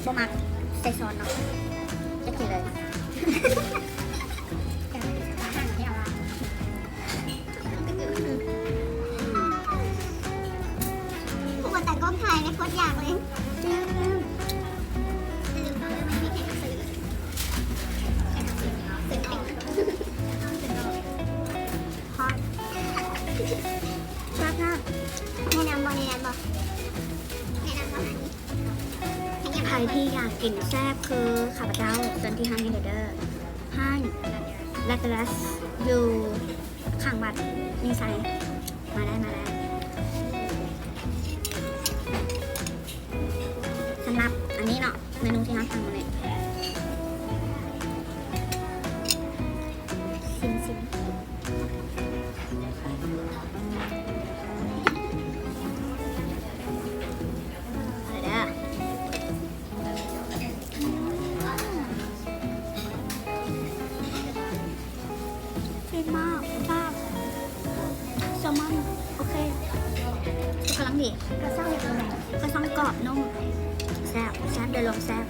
ບໍ່ມັກໃສ່ຊ້ອນເນາະ ຈະກິນເລີຍ. ຜູ້ວ່າຕາກ້ອງຖ່າຍນີ້ໂຄດຢາກເລີຍ. ແຊບນະ. ແນະນຳບໍ່? ແນະນຳບໍ່? ແນະນຳບໍ່? ໃຜທີ່ຢາກກິນແຊບຄືຂ້າພະເຈົ້າ ເຊີນທີ່ຮ້ານນີ້ເດີ. ຮ້ານ Lactales ຢູ່ຂ້າງວັດມີໄຊ. ມາໄດ້ ມາໄດ້. ສຳລັບອັນນີ້ເນາະ ເມນູທີ່ເຮົາສັ່ງມື້ນີ້ ຊິມ ຊິມ ເອົາເດີ. ເຜັດມາກ ແຊບ ແຊລມອນ ໂອເຄ ກຳລັງດີ ກະຊ່າງເປັນແບບ ກະຊ່າງກອບນຸ້ມ ແຊບ ແຊບ ໂດຍລວມແຊບ.